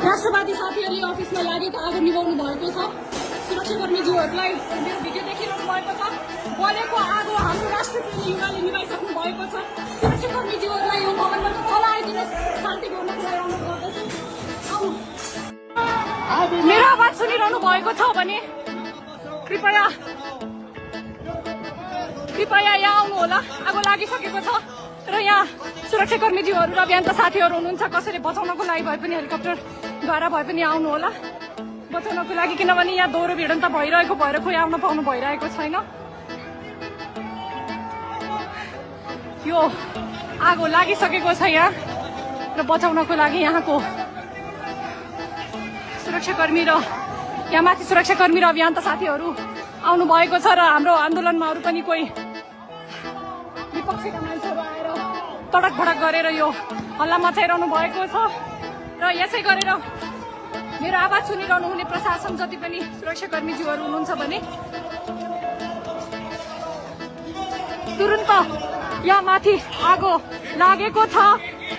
राष्ट्रवादी साथीहरूले अफिसमा लागेको आगो निभाउनु भएको छ। सुरक्षाकर्मीज्यूहरूलाई मेरो भिडियो देखिरहनु भएको छ। बलेको आगो हाम्रो राष्ट्रप्रेमी युवाले निभाइसक्नु भएको छ। सुरक्षाकर्मीज्यूहरूलाई यो भवनमा तल आइदिनुहोस्, शान्ति गर्नको लागि अनुरोध गर्दछु। मेरो आवाज सुनिरहनु भएको छ भने कृपया यहाँ आउनु होला। आगो लागिसकेको छ र यहाँ सुरक्षाकर्मीज्यूहरू र अभियन्ता साथीहरू हुनुहुन्छ। कसैले बचाउनको लागि भए पनि हेलिकप्टरद्वारा भए पनि आउनु होला बचाउनको लागि, किनभने यहाँ दोहोरो भिडन्त भइरहेको भएर कोही आउन पाउनु भइरहेको छैन। यो आगो लागिसकेको छ यहाँ र बचाउनको लागि यहाँको सुरक्षाकर्मी र यहाँ माथि सुरक्षाकर्मी र अभियन्ता साथीहरू आउनु भएको छ र हाम्रो आन्दोलनमा अरू पनि कोही विपक्षीका मान्छेहरू आएर तडक भडक गरेर यो हल्ला मचाइरहनु भएको छ। र यसै गरेर मेरो आवाज सुनिरहनु हुने प्रशासन जति पनि सुरक्षाकर्मीज्यूहरू हुनुहुन्छ भने तुरुन्त यहाँ माथि आगो लागेको छ